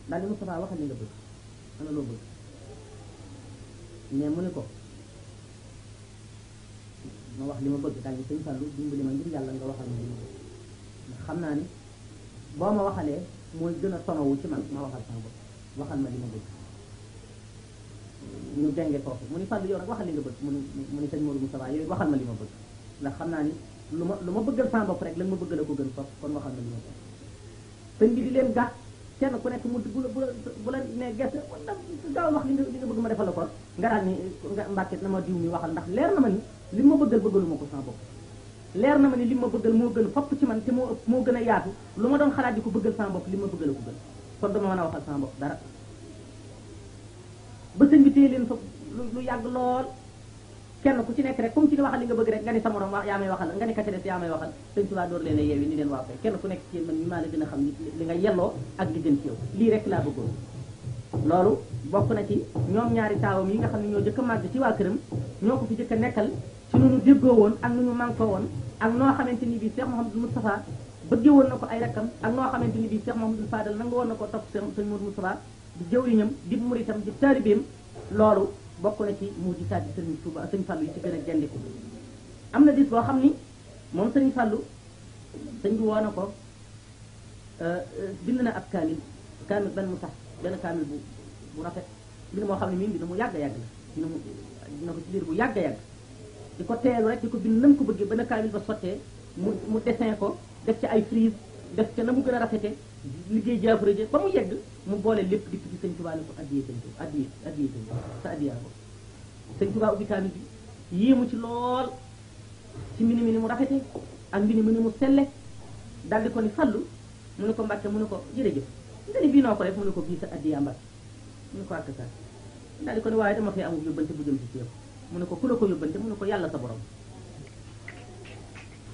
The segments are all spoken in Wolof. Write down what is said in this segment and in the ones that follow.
daal di Moustapha waxal li nga bëgg ana loo bëgg mais mu ne ko ma wax li ma bëgg daal di sëñ Fallou dimbali ma ngir yàlla nga waxal ma li ma bëgg ndax xam naa ni boo ma waxalee mooy gën a tonowu ci man ma waxal sama bopp waxal ma li ma bëgg ñu denge foofu mu ni Fallou yow nag waxal li nga bëgg mu ni sëñ Modou Moustapha yooyu waxal ma li ma bëgg ndax xam naa ni lu ma bëggal sama bopp rek la ma bëggal a ko gën foofu kon waxal ma li ma bëgg sëñ bi di leen gàtt kenn ku nekk mu bu la ne gerte gaaw wax li nga bëgg ma defal la ko nga daal ni nga mbàkkit na ma diw mi waxal ndax leer na ma ni li ma bëggal bëggaluma ko sama bopp leer na ma ni li ma bëggal moo gën fopp ci man te moo gën a yaatu lu ma doon xalaat di ko bëggal sama bopp li ma bëggal a ko gën kon dama mën a waxal sama bopp dara ba sëñ bi téye leen fa lu yàgg lool kenn ku ci nekk rek comme ci di waxal li nga bëgg rek nga ni sa morom yaa may waxal nga ni ka ca des yaa may waxal sëñ Tuubaa door leen a yeewi ni leen waaw kay kenn ku nekk ci yéen man mi maa la gën a xam li nga yelloo ak li gën ci yow lii rek laa bëggoon loolu bokk na ci ñoom ñaari taawam yi nga xam ne ñoo jëkk a màgg ci waa këram ñoo ko fi jëkk a nekkal ci nu ñu déggoo woon ak nu ñu mànkoo woon ak noo xamante ni bii Cheikh Mouhamadou Moustapha bëggee woon na ko ay rakkam ak noo xamante ni bii Cheikh Mouhamadou Fadal nanga woon na ko topp sëñ Modou Moustapha di jëwriñam di muritam di taalibeem loolu bokk na ci mu di saat bi sëñ Touba sëñ Fallou yi ci gën a jandiku am na bis boo xam ni moom sëñ Fallou sëñ bi woo na ko bind na ab kaamil benn mu sax benn kaamil bu rafet bind moo xam ne mii dina mu yàgg a yàgg la dina ko ci liir bu yàgg a yàgg di ko teelu rek di ko bind nam ko bëggee ba na kaamil ba sottee mu dessin ko def ci ay frise def ca na mu gën a rafete liggéey jaafara ba mu yegg mu boole lépp dikk ci sëñ Tuubaa ne ko addiyee sëñ Tuubaa addiyee sëñ sa addiyaa ko sëñ Tuubaa ubbi kaamil bi yéemu ci lool ci mbini mi ni mu rafete ak mbini mi ni mu selle daal di ko ni Fallu mu ne ko Mbàkke mu ne ko jërëjëf nga ni bii noo ko def mu ne ko bii sa addiyaa Mbàkke mu ne ko ak sa daal di ko ni waaye dama fee amul yóbbante bu jëm ci yow mu ne ko ku la ko yóbbante mu ne ko yàlla sa borom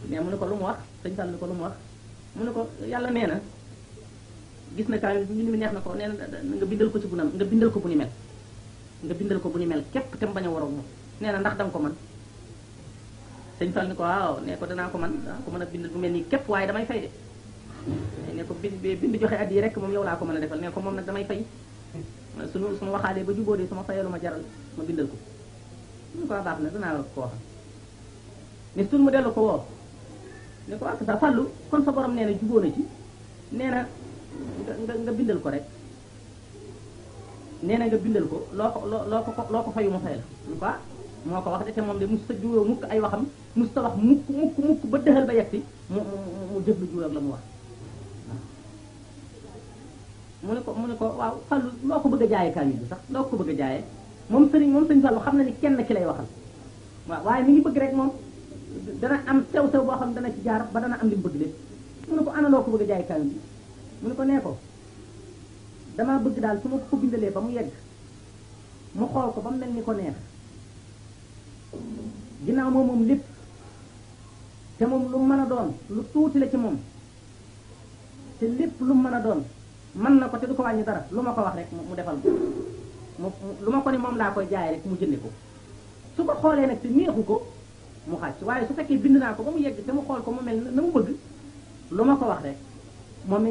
mais mu ne ko lu mu wax sëñ Fallu ni ko lu mu wax mu ne ko yàlla nee na gis na kaamil bi mbind mi neex na ko nee na nga bindal ko ci bu nam nga bindal ko bu ni mel nga bindal ko bu ni mel képp te mu bañ a waroon moom nee na ndax danga ko mën sëñ Fall ni ko waaw nee ko danaa ko mën a bindal bu mel nii képp waaye damay fay de ne ko bind joxe at yi rek moom yow laa ko mën a defal ne ko moom nag damay fay suñu waxaalee ba jubóo de sama fayalu ma jaral ma bindal ko ñu ko baax na danaa ko wax ne suñ mu dellu ko woo ne ko ak sa Fallu kon sa borom nee na jubóo na ci nee na nga bindal ko rek nee na nga bindal ko loo ko fayu ma fay la ñu ko moo ko wax de te moom de mus ta juróo mukk ay waxam mus ta wax mukk ba dëxal ba yegsi mu jëf lu juróom la mu wax waaw mu ne ko waaw Fallu loo ko bëgg a jaayee kaamil bi sax loo ko bëgg a jaayee moom sëñ Fallu xam na ni kenn ki lay waxal waaw waaye mi ngi bëgg rek moom dana am sew boo xam dana ci jaar ba dana am li mu bëgg lépp mu ne ko ana loo ko bëgg a jaayee kaamil bi mu ne ko nee ko damaa bëgg daal su ma ko bindalee ba mu yegg mu xool ko ba mu mel ni ko neex ginnaaw moom lépp te moom lu mën a doon lu tuuti la ci moom te lépp lu mën a doon mën na ko te du ko wàññi dara lu ma ko wax rek mu defal ko lu ma ko ni moom laa koy jaay rek mu jënde ko su ko xoolee nag te neexu ko mu xàcc waaye su fekkee bind naa ko ba mu yegg te mu xool ko mu mel na mu bëgg lu ma ko wax rek moom